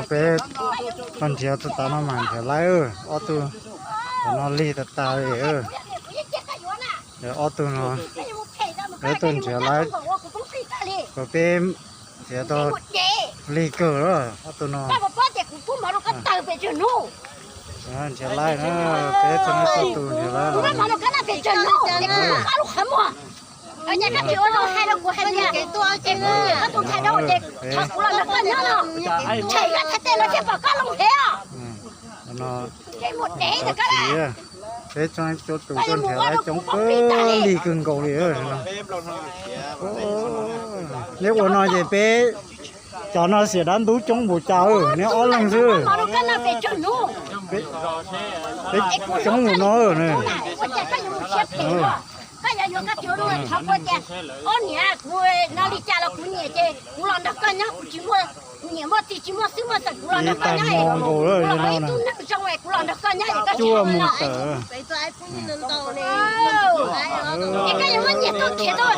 Peb nrhiav txog tav no mas nrhiav laib, ob tug no lig tas tas li. Ob tug no, ob tug nrhiav laib, kom peb nrhiav tau lig kawg, ob tug no. Nrhiav laib na, peb txog txog tus nrhiav laib los. Peb txog cov tus tuaj nrhiav laib coob kawg lig kawg nkaus li. Neb ua no ces peb cov no xiam dab ntub coob npaum cas, neb ob leeg xwb. Peb coob mus no. Koj yuav yuav koj cov lus thov kuv tias, ob niam, kuv no li cas los kuv nyiam ces kuv los nrog koj nyob, kuv tsis muaj, kuv nyiam muaj txiv tsis muaj xwb muaj txawm kuv los nrog koj nyob. Kuv los ib tug neeg zoo es kuv los nrog koj nyob es koj tsis mus tawm. Es koj yuav muab nyiam tuaj nrhiav tuaj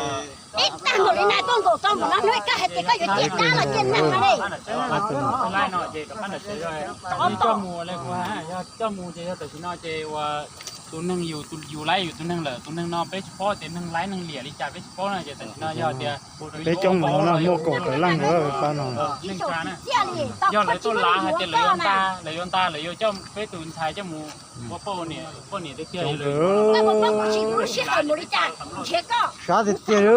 ib tag npaum li na, tuaj nkaum tau npaum no hnub koj hais tias koj yuav ciaj dab los ciaj neeg no li. Tus neeg yus, yus laib yus tus neeg lawm, tus neeg no peb tsis paub tias neeg laib neeg liam li cas peb tsis paub na, ces tam sim no yog tias peb coob mus no muaj kaum tawm leej nkaus pab no. Yog lawv tuaj lav hais tias lawv yuav nta, lawv yuav nta, lawv yuav coj peb tus ntxhais coj mus ua poj niam tiag tiag. Sab tiag tiag li.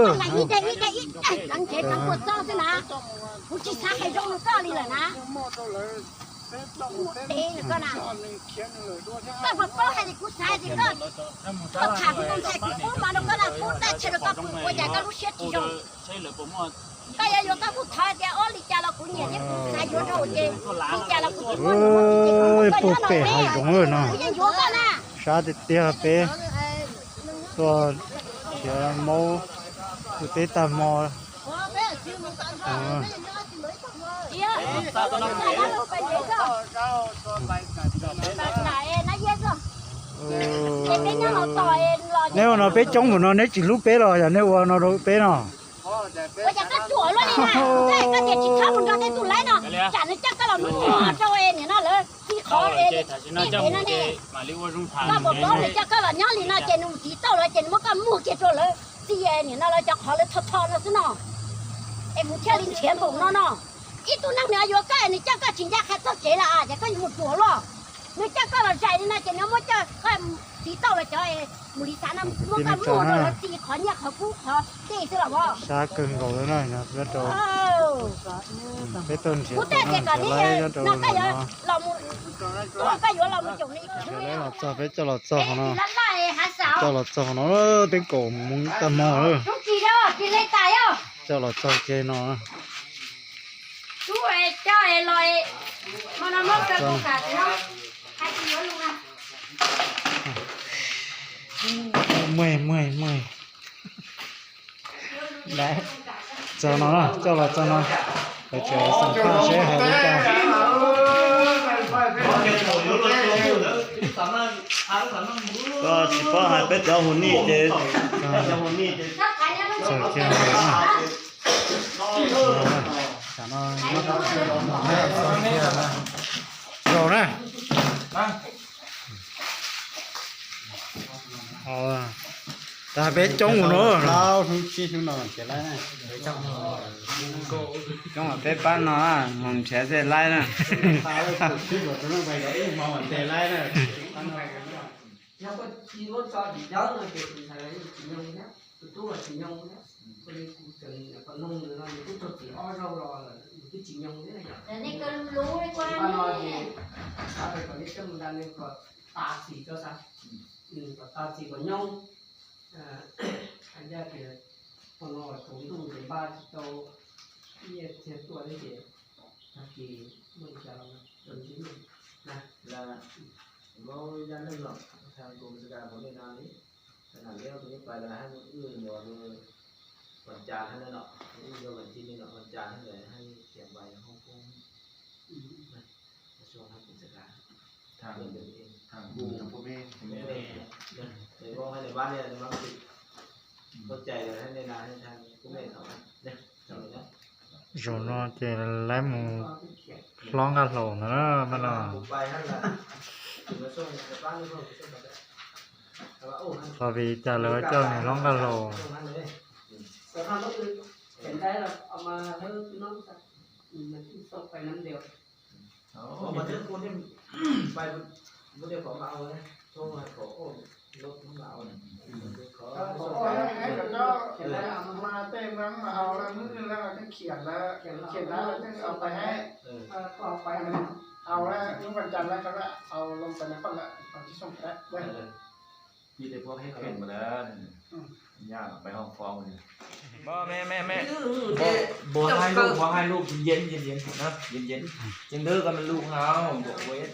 Koj yuav yuav koj kuj thov tias ob li cas los kuv nyiam thiab kuv xav yuav rau ces li cas los kuv tsis muaj, puag pem hav zoov no. Sab tiag tiag peb tuaj nrhiav maub tus teb tag hmo. Neb ua no peb coob mus no neb tsis hlub peb los yog neb ua no rau peb no? Tam sim no coj mus ces mam li ua zoo tham. Koj puas paub nws coj koj los nyob li no ces nws mus tiv tauj lawv ces nws muab koj muag kiag rau lawv txij, nim no lawv cov qhov lawv tho tho no xwb no. Es mus thiaj li nrhiav npaum no no. Ib tug neeg nws yuav koj es nws coj koj tsis ncaj qha txoj kev lawm ces koj yuav mus ruam luaj. Nws coj koj los zais li no ces nws muab coj koj tiv tauj lawv cov mus li xav no, muab koj muag rau lawv txij qhov nyiaj qhov kub qhov dej xwb los as. Sab kawg nkaus li na, nyob rau peb tuaj nrhiav, kuv tej tias kom neb nyob rau no, koj yuav los mus caum nrhiav los txog, peb coj los txog qhov no, coj los txog qhov no, twb kaum moos tag hmo lawm. Coj los txog kiag no. Muag muag muag. Txog no, coj los txog no. Lawv tseem xam phaj seb hais li cas. Koj tsis paub hais peb cov hu nij ces, txog kiag no. Zaum na. Tag peb coob mus no. Coob peb pab no mus nrhiav tej laib na. Kom tas txim kom nyob. Hais tias tus no tsaus ntuj ces npaj tsis tau nyiaj txiag tuaj thiab ces tag kis muaj li cas los rau ntsib na. Lawv yaj neeg no, thaum kuv tsis kam mus li no li, thaum nam liab kuv yeej pais lawv hab wb nyuam nws vaj cas hab no, wb nyuam vaj ci li no vaj cas hab lawv hab tias pais Hong Kong. Zaum no ces lawv mus hlob nqaj hlaus ntag na, mas no. Qhov vim cas lawv coj mus hlob nqaj hlaus? Mas tej neeg mas haus lawm, mus khiav lawm, khiav lawm, lawv thiaj au pais hais. Au lawm, hnub vas cas lawv haus loo pais na, poj lawm, pais tsis xoo pais. Mẹ, mẹ, mẹ. Bố, bố hai lụm, bố hai lụm, yên, yên, yên, yên, yên. Chừng đó con lụm hao, bố quên.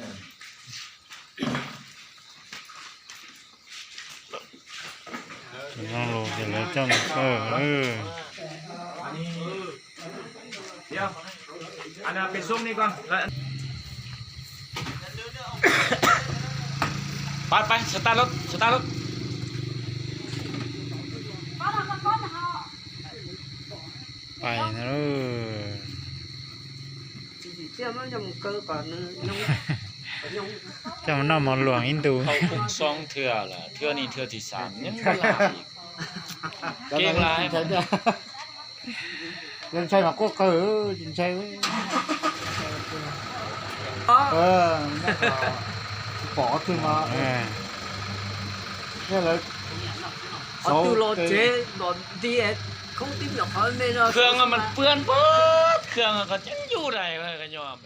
Lawv coj mus kaw. Pais, pais, start lawm, start lawm. Pais na. Coj mus noj mov luam ib ntus. Thua ni thua thib xaam, keej lawm. Ntshai mas quaj qw, ntshai. Tsis pom qhov twg mas. Khw mas pw pab khw, qhov ceeb yug dais ko nyob.